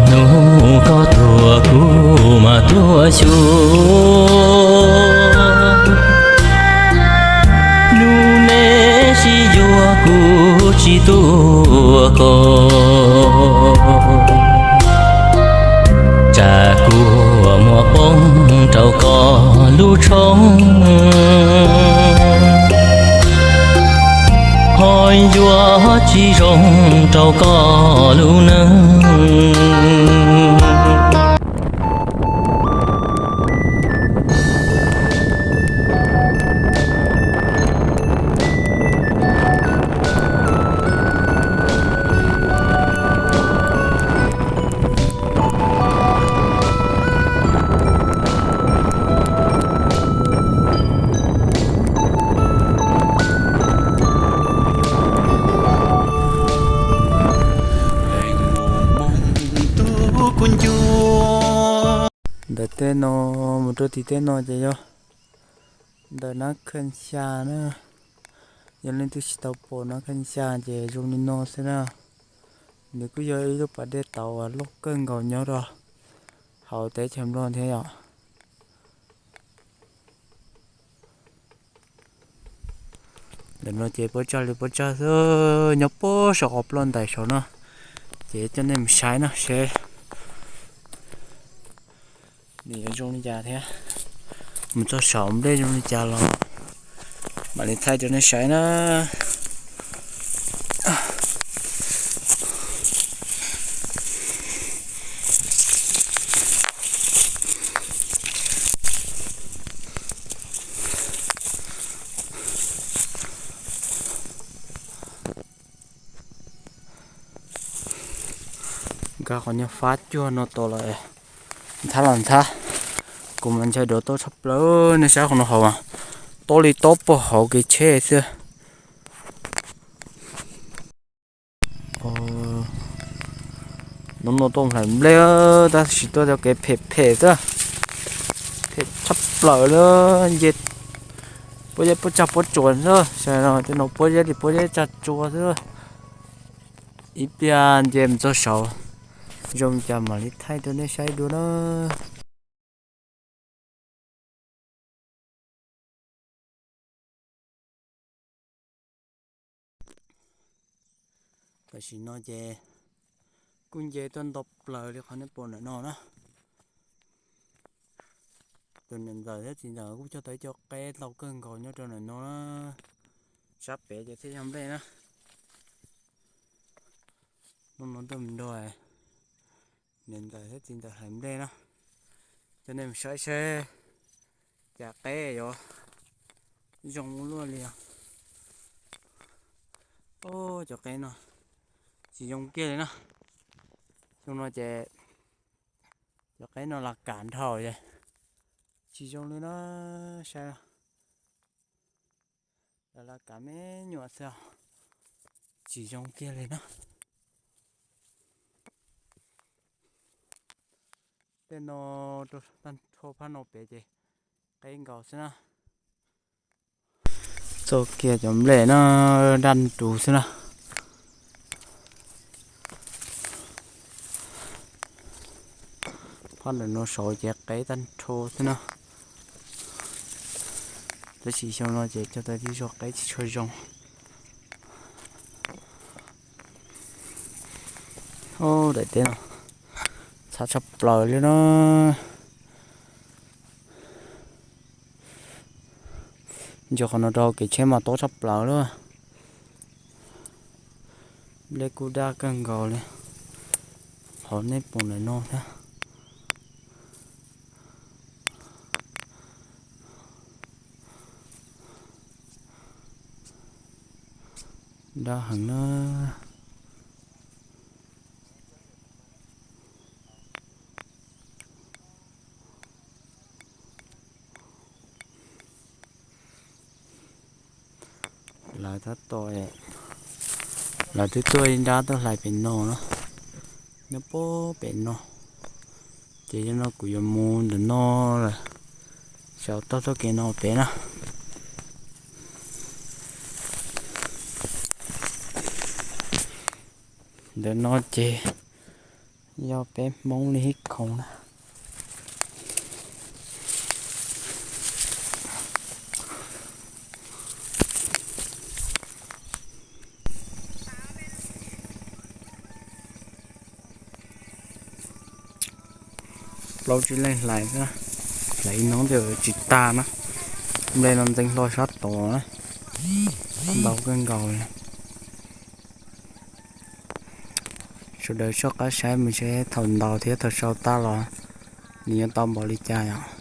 Hnub koj tuaj kuv mas tuaj xyuas, hnub neb sib yuav kuv tsis tuaj koj, tsam kua muag poob rau koj lub tshoob, ho yuav tsis zoo rau koj lub neej. Ntawm tej no mus rau tim tej no ces yog ntawm Nab Khee Xya na. Yog leej twg tsis tau pom Nab Khee Xya ces zoo li no xwb na. Nws kuj yog ib lub pas dej tauv uas loj kawg nkaus nyob rau hauv teb chaws Nplog thiab yom. Ntawm no ces puab tsag li puab tsag xwb, nyob puag saum qhov ploj ntais saud no. Ces coj nej mus saib no seb nws yuav zoo li cas thiab, mus txog saum nplej zoo li cas los mam li thaij rau nej saib na. Nkag qhov nyuag fab cuag no tod lawm, ntxhab los ntxhab. Kuv mas ntshai dov tob tshaj plaws, nej saib qhov no hauv mas tob li tob puag hauv kev tsheb xwb. Hnub no tuaj hlais nplej tab sis tuaj cov kev phem phem xwb, phem tshaj plaws li. Nce puab zeb puab tsag puab tsuas xwb, tej no puab zeb li puab zeb tsag tsuas xwb. Ib pliag nce mus txog saud zoo li cas mam li thaij rau nej saib dua na. Tam sim no ces kuj nce tuaj nto plaws li qhov nej pom ntawm no na. Tus niam ntxawm thiab txiv ntxawm kuj cog tau ib co qeb ntau kawg nkaus nyob rau ntawm no na. Sab pem ces thiaj yog nplej na. Hnub no tuaj mus nrog niam ntxawm thiab txiv ntxawm hlais nplej na. Coj nej mus saib seb cas qeb yuav zoo ua luaj li os. Cov qeb no tsis zoo kiag li na. Xyoo no ces cov qeb no las kam nrhau ces tsis zoo li na. Saib, las kam me nyuam xwb, tsis zoo kiag li na. Tej no rau tag nrho phab no pem ces qeb nkaus xwb na. Txoj kiag cov nplej no daj nrus xwb na. Phab ntawm no saud ces qeb tag nrho xwb na. Tab sis xyoo no ces cog tau tib zoo qeb tsis tshua zoo. Daim teb no ntxhab tshaj plaws li na. Ntsia qhov no rau kev tsheb mas tob tshaj plaws li. Nplej kuj daj kawg nkaus li, qhov nej pom ntawm no thiab. Daj heev na. Lawv tab tom, lawv twb tuaj ib nrab tuaj hlais pem no na, nyob puag pem no. Ces yog no kuv yuav mus ntawm no lawm, xyaum taug txoj kev no pem na. Ntawm no ces Yog peb Hmoob li ib khoom na. Plaub tsib leeg hlais, hlais ib hnub twb tsis tag na. Nplej no ntxeev hlo sab tod na, ntau kawg nkaus li. Sawv daws soj qab saib mus seb thaum ntaus thiab thaum sau tag los nws yuav tau npaum li cas yom.